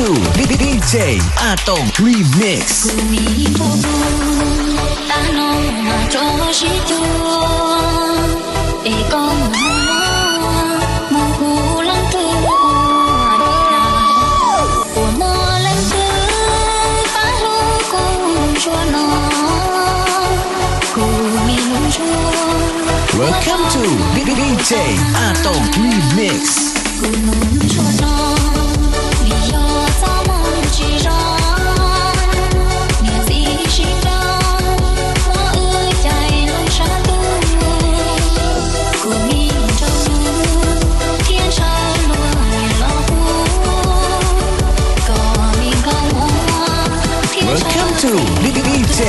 D J A Toom Remix. Kuv me nraug nus, tam no mas tso sib cuag, es koj mus mus hu leej twg ua li cas, puas muaj leej twg pab hlub kuv ntsuag no, kuv me nus ntsuag. Welcome to D J A Toom Remix. Kuv nus ntsuag no, vim yog txoj hmoo tsis zoo, niam txiv sib nrauj, muab wb cais loo sab ntuj. Kuv me nraug nus, thiaj ntshaw luag los hu, kom me nkauj muam thiaj ntshaw. Welcome to D J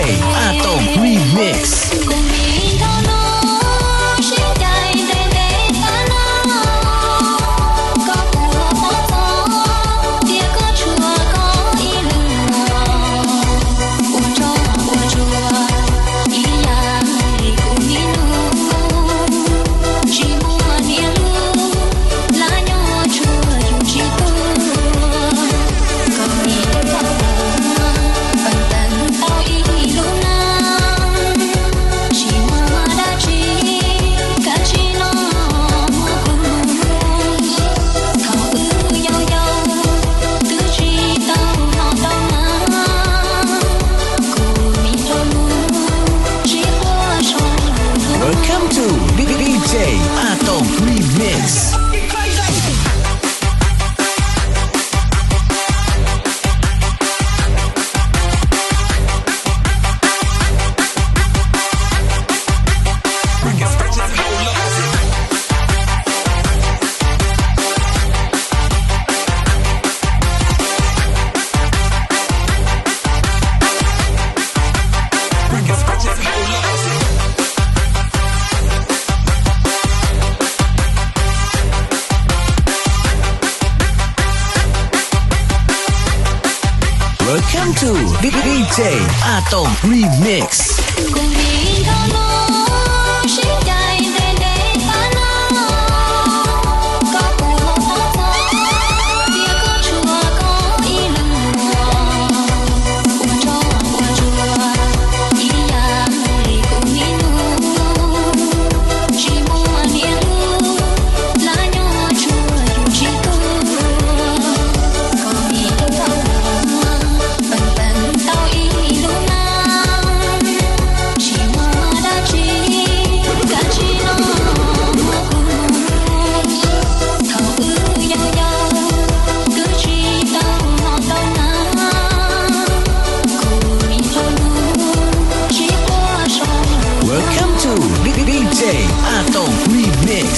A Toom Remix. Kuv me nraug nus, sib cais ntev ntev tag no, koj puas paub txog tias koj tshuav koj ib leeg ua nraug ua ntsuag ib yam li kuv me nus, tsis muaj niam lub lab nyob tshuav yus tsis tuag. Koj me nraug nus, peem peem tau ib lub neej, tsis muaj dab tsi, kav tsij los muab kuv mus. Thaum wb yau yau, twb tsis tau hnov tau na, kuv me nraug nus, tsis quaj so. Welcome to D J A Toom Remix. Welcome to D J A Toom Remix. Kuv me nraug nus, sib cais ntev ntev tag no, koj puas paub txog tias koj tshuav koj ib leeg ua nraug ua ntsuag ib yam li kuv me nus, tsis muaj niam lub lab nyob tshuav yus tsis tuag. Koj me nraug nus, peem peem tau ib lub neej, tsis muaj dab tsi, kav tsij los muab kuv mus. Thaum wb yau yau, twb tsis tau hnov tau na, kuv me nraug nus, tsis quaj so. Welcome to D J A Toom Remix.